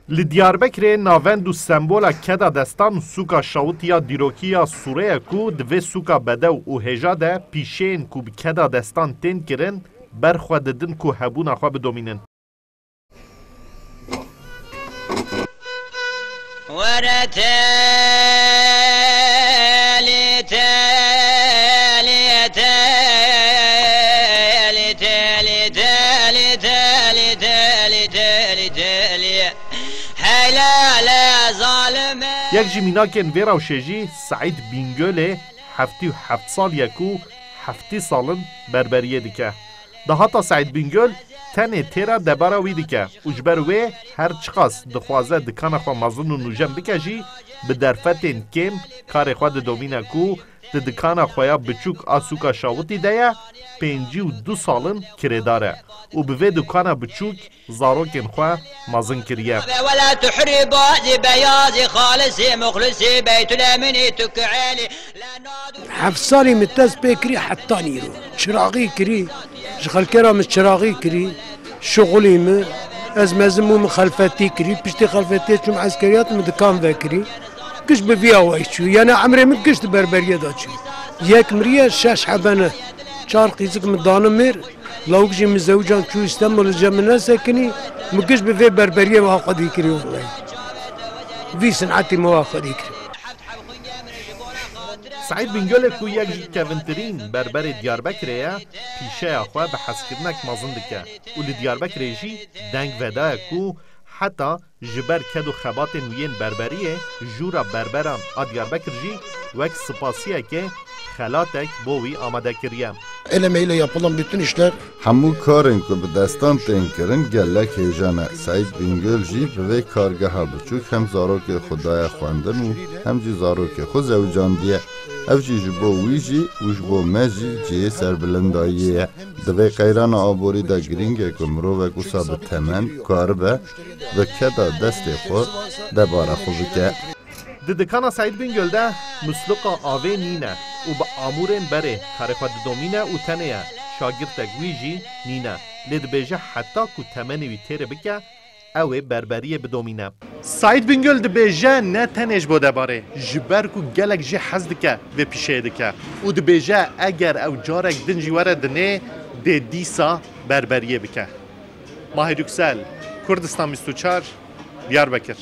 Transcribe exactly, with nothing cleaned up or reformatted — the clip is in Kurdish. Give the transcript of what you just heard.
Li Diyarbekirê navend û sembola keda destan û sûka şawitî ya dîrokî ya Sûre ye ku di vê sûka bedew û hêja de pîşeyên ku bi keda destan tên kirin, ber xwe didin ku hebûna xwe bidomînin. Were telî, telî, telî, telî, heylale zalime. Yek ji mînakên vê rewşê jî Seîd Bîngölê heftê û heft sal ye ku heftê sal in berberiyê dike. Dahata Seîd Bîngöl tenê têra debara wî dike û ji ber wê her çiqas dixwaze dikana xwe mezin û nûjen bike jî, bi derfetên kêm karê xwe didomîne ku di dikana xwe ya biçûk a sûka Şawitî de ye, pêncî û du sal in kirêdar e û bi vê dikana biçûk zarokên xwe mezin kiriye. Wela tuhrî bazî beyazî xalisî muxlisî Beytülemînî tu ki elî. Heft salî min dest pê kirî heta nîro. Çiraxî kirî, ji xelkê re min çiraxî kirî, şixulî min, ez mezin bûm, min xelfetî kirî, piştî xelfetiyê çûm eskeriyat, min dikan vekirî. Giş bi vî awayî çû, yani emrê min giş di berberiyê de çû. Yek miriye, şeş hebe ne. Çar qîzik min dane mêr, lawik jî min zewcan çû Îstanbul, li cem min nesekinî, min giş bi vê berberiyê wa xwedî kirî wellahî. Vî sinetî min wa xwedî kirî. Seîd Bingölê ku yek ji kevintirîn berberê Diyarbekirê ye, pîşeya xwe bi hezkirinek mezin dike û li Diyarbekirê jî deng vedaye ku heta ji ber ked û xebatên wî yên berberiyê jûra berberan a Diyarbekir jî wek spasiyekê xelatek bo wî amade kiriye. Ele meyle yapılan bütün işler Hemû karên ku bi destan tên kirin gelek hêja ne. Seîd Bingöl jî bi vê kargeha biçûk hem zarokê xwe daye xwendin û hem jî zarokê xwe zewicandiye. Ev jî ji bo wî jî û ji bo me jî cihê serbilindayiyê ye. Di vê qeyrana aborî de girîng e ku mirovek wisa bi temen karibe bi keda destê xwe debara xwe bike. Di dikana Seîd Bingöl de musluqa avê nîne û bi amûrên berê karê xwe didomîne û tenê ye, şagirtek wî jî nîne. Lê dibêje heta ku temenê wî têrê bike, ew ê berberiyê bidomîne. Seîd Bingöl dibêje ne tenê ji bo debarê, ji ber ku gelek jê hez dike vê pîşeyê dike û dibêje eger ew carek din jî were dinê, dê dîsa berberiyê bike. Mahir Yüksel, Kurdistan bîst û çar, Diyarbekir.